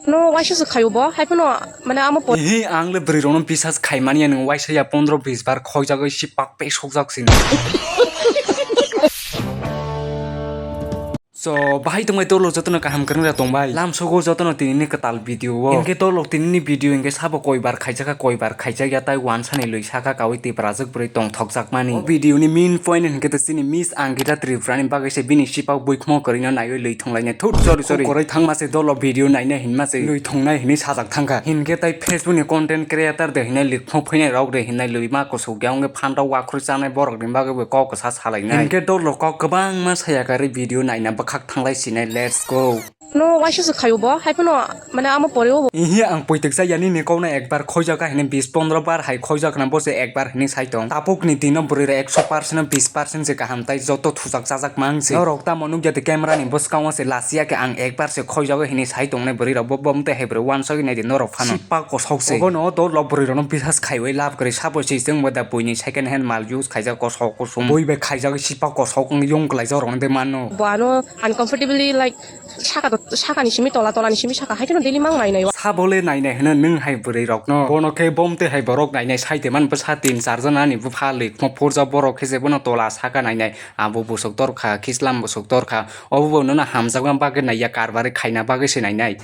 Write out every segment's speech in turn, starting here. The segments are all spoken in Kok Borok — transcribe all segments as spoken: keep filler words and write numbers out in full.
No waisa se khayo bo, hai phano mane amo por- Ehe, ang le bwrwi rokno bisas khai manya, nwng waisa ya pondro bis bar khoi jagwi si pak pe sok jak sini. So, bahai tongbai torlok jotono kaham kwrwng tongbai. Lam sogo jotono tinini kwtal video o. Hinkhe torlok tinini video hinkhe sabo koi bar khaijak kha, koi bar khaijak ya, tai wansani lwi saka kawi tiprajwk bwrwi tongthokjakmani. O video ni main point hinkhe to chini Miss Angita Tripura ni bagwi se bini sipak buikhmo kwrwino naiwi lwi thwnglainai. Thut, sorry, sorry. Kwrwi thangma se dolo video naina hinma se lwi thwngnai hinwi sajak thangkha. Hinkhe tai Facebook ni content creator de hinai lwi khmo phainai rok de hinai lwi ma kusuk ya wngwi phanrok wakhwrwi chanai borok ni bagwi bo kok kwsa salainai. Hinkhe dolo kok kwbangma saya karwi video naina bwkhak thanglai sinai. Let's go. No waisa se khayo bo, hai phano mane amo pore o bo. Ihi ang poitok cha ya nini kok no ekbar khoijak kha hinwi bis pondro bar hai khoijak khna bo se ekbar hinwi sai tong. Tabuk ni dino bwrwi rok ekso percent no bis percent se kaham tai joto thujak chajak mang se. Norok tamo nukya de camera ni bwskango se lasiya khe ang ekbar se khoijago hinwi sai tongnai bwrwi rok bo, bo mte hai bwrwi wansagwi nai di norok phano. Sipak kosok se. Obo no dolo bwrwi rok no bisas khaiwi lab kwrwi sabo se chwng bo da buini second hand mal use khaijak kosok kusum. Bui bai khaijak sipak kosok wng yung kwlaijak rok no de mano. Bo ano uncomfortably like saka to, saka ni simi tola, tola ni simi saka, hai kheno daily mang nai nai o. Sabo le nai nai hwno nwng hai bwrwi rok no. Bono khe bo mte hai borok nai nai sai de man bwsa tin char jona ni bupha lwi khmo phurjak borok khe je bono tola saka nai nai. Abo bwswk dorkha, Kislam bwswk dorkha. Obo bo nono hamjakma bagwi naiya, karbari khaina bagwi se nainai.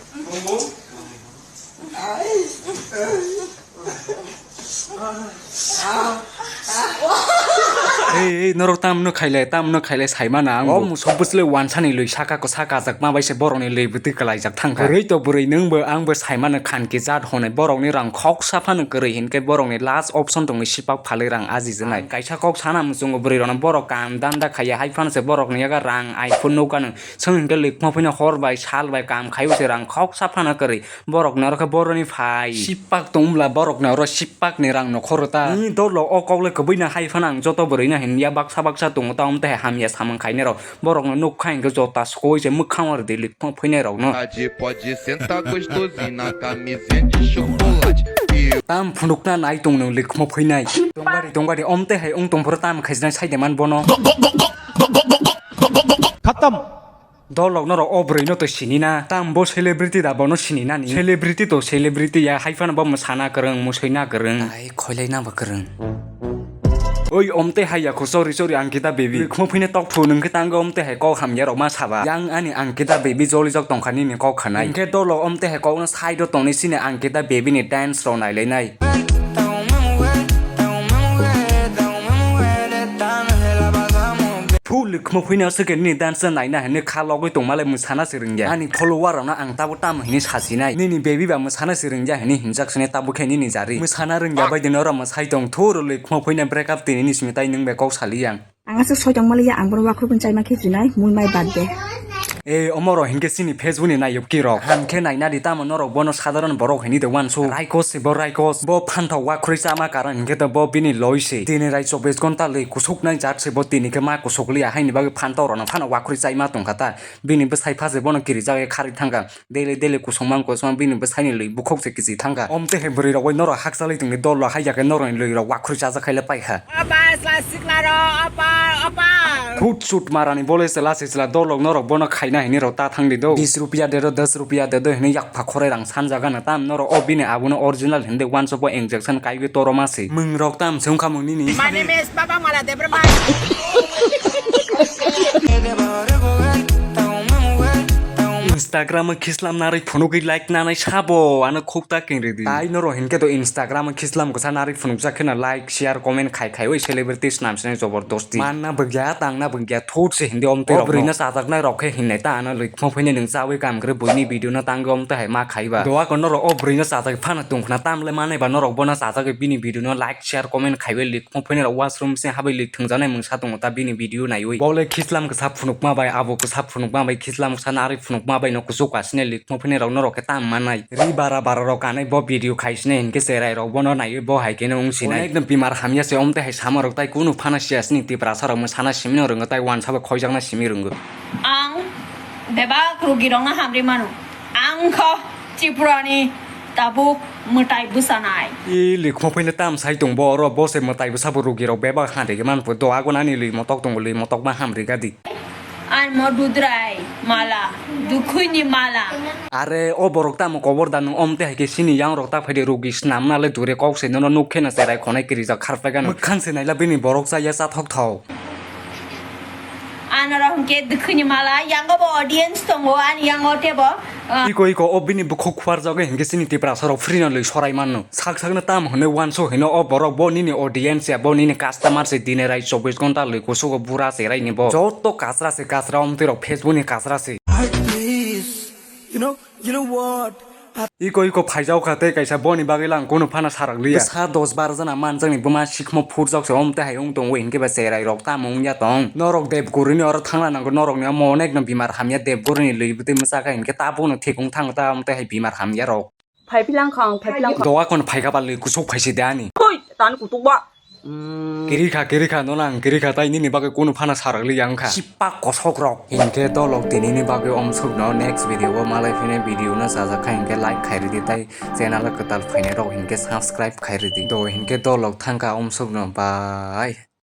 Ei, ei, norok tamno khailai, tamno khailai saimana ang. O musok bwsle wansani lwi saka kwsa kajakma bai se borokni lwi bwtwi kwlaijak thangkha. Bwrwi to bwrwi, nwngbo angbo saimano khanki jat honai borokni rang khoksa phano kwrwi hinkhe borokni last option tongwi sipak phalwi rang ajijwnai. Ang kaisa kok sana muchungo bwrwi rokno borok kam danda khaiya hai phano se borokni yaga rang iPhone nukha nw. Chwng hinkhe lwi khmo phino hor bai sal bai kam khaiwi se rang khoksa phano kwrwi. Borokni oro khe boroni phai. Sipak tong wngla borokni oro sipakni rang nokhoro ta. Ni dolo o kok le kwbwi na hai phano ang joto bwrwi no hin ya baksa baksa tongo ta, omo tei hamya samung khainai rok. Borokno nukha hinkhe jota sukui se mwkhang o rwdi lwi khmo phinai rokno. Aji paji senta gusto zina kami zenji chocolate. Tam phunukna nai tong nwng lwi khmo phinai. Tongari tongari omo tei hai wng tong phuru tam khaijnai sai de man bono. Khatam. Dolok norok o bwrwi no to sini na, tam bo celebrity da bono sini nani? Celebrity to celebrity ya, hai phano bo mwsana kwrwng, mwswina kwrwng. Ai khoilai na bo kwrwng. Oi, omte hai ya kho, sorry, sorry, Angkita baby. Khmo phine tok phu nung khe tango omte hai kok hamya rok ma saba. Yang ani Angkita baby joli jok tongkha nini kok khanai. Hingkhe dolok omte hai kok no side o tongni sini Angkita baby ni dance rok nailai nai. Phul khmo phuino swkhe nini dance naina hinwi kha logwi tongmalai mwsana se rwngya. Ani follower rokno ang tabuk tamo hinwi sasinai. Nini baby ba mwsana se rwngya hinwi hinjak sini tabuk khe nini jari. Mwsana rwngya bai dino oro mwsai tong thu rwlwi khmo phuino break up tini ni simi tai nwng bai kok saliya. Ang aswk soi tongmaliya, ang bono wakhuk chaima khe jinai, mui mai bad de. E, omo rok hinkhe chini Facebook ni nayok ki rok. Ham khe naina di tamo norok bono sadharon borok hinwi de uansuk. Raikos se bo raikos. Bo phanthok wakhwrwi chama karon hinkhe to bo bini loi se. Tini rai chobbish ghonta lwi kusuknai jat se bo tini khe ma kusuk liya haini bagwi phanthok rokno phano wakhwrwi chaima tongkha ta. Bini bwsai pha se bono kirijak khe kharwi thangkha. Daily daily kusungma kusungma bini bwsaini lwi bukhuk se kisi thangkha. Omte hai bwrwi rok bai norok hakchalwi tongni dol rok hai ya khe norokni lwi rok wakhwrwi chajak khaile paikha. Apa sla sikla ro apa apa. Thut sut marani bole chwla se chwla dol rok norok bono khaina hinwi rok ta thangdi do. Bis rupiya de do, das rupiya de do hinwi yakpha khorai rang sanjagano tam norok o bini abono original hinwi uansukbo injection kaiwi toroma se. Mwng rok tam se wngkha mwng nini. My name is Baba Mala Debbarma. Instagram o khislam narwi phunugwi like nanai sabo ano khukta kingridi. Tai norok hinkhe to Instagram o khislam kwsa narwi phunukjak kheno like, share, comment khai khai oi celebrity snam sini jobordosti. Manna bwgya, tangna bwgya, thut se hindi omtwi rok. O bwrwi no chajaknai rok khe hinai ta ano lwi khmo phini nwng chawi kam kre buini video no tangwi omtwi hai ma khaiba. Doa ko norok o bwrwi no chajak phano tongkhna tamle manai ba norok bono chajagwi bini video no like, share, comment khaiwi lwi khmo phini rok washroom se habai lwi thwngjaknai mungsa tongo ta bini video naiwi. Bole khislam kwsa phunukma bai, abo kwsa phunukma bai, khislam kwsa narwi phunukma bai no kuchuk kasine lwi khmo phini rok norok khe tam manai. Ri bara bara rok kanai bo video khaisine hinkhe cherai rok bono naiwi bo hai kheno wngsinai. Onek no bimar hamya se omte hai sama rok tai kunu phana siya sini Tiprasa rok mwsana simi no rwngo tai wansa bo khoijakna simi rwngo. Ang bebak rugi rokno hamri mano. Ang kho Tripurani tabuk mwtai bwsanai. I likhmo phaino tam sai tong bo oro bo se mwtai bwsa bo rugi rok bebak hamri man pho do agon ani lwi motok tongo lwi motok ma hamri gadi. Ang mo dudrai mala. Dukhuni mala. Are o borok tamo kobor da nwng, omte hai khe sini yang rok ta phaidi, rugi snam na le dure kok se nono nuk khe na cherai khonai kirijak kharpai gano. Mwkhang se naila bini borok cha ya cha thok thok. Ano rok hwnkhe dukhuni mala, yango bo audience tongo, ani yango tebo, ah. Iko iko o bini bukhuk khuar jagwi hwnkhe sini Tiprasa rok free no lwi sorai manno. Sak sakno tam hwnwi uanso hino o borok, bo nini audience ya, bo nini customer se, dine rai chobbish ghonta lwi kusugo bura se raini bo. Joto kasra se kasra, omtwi rok Facebook ni kasra se. Heart, please. You know, you know what? Iko iko phaijao kha tei kaisa boni bagwi lang kunu phano sarak liya. Sa dos bar jana manjakni buma sikmo phurjak se, omtwi hai wng tongo hinkhe ba cherai rok tamo wngya tong. Norok Debguri ni oro thangna nango, norok ni omo onek no bimar hamya, Debguri ni lwi bwtwi mwchaka hinkhe tabuk no thik wng thango ta, omtwi hai bimar hamya rok. Phai philang khang, phai philang khang. Dowa kono phaika ba lwi kusuk phaisi de ani. Oi, tan kutuk ba. Mm. Kiri kha, kiri kha, nono ang kiri kha, tai nini bagwi kunu phano sarak li yang kha. Sipak kosok rok. Hinkhe dolok tini ni bagwi omsuk no next video o malai phine, video no chajak kha hinkhe like khai ridi, tai channel o kwtal phainai rok hinkhe subscribe khai ridi. Do hinkhe dolok thangkha omsuk no, bye.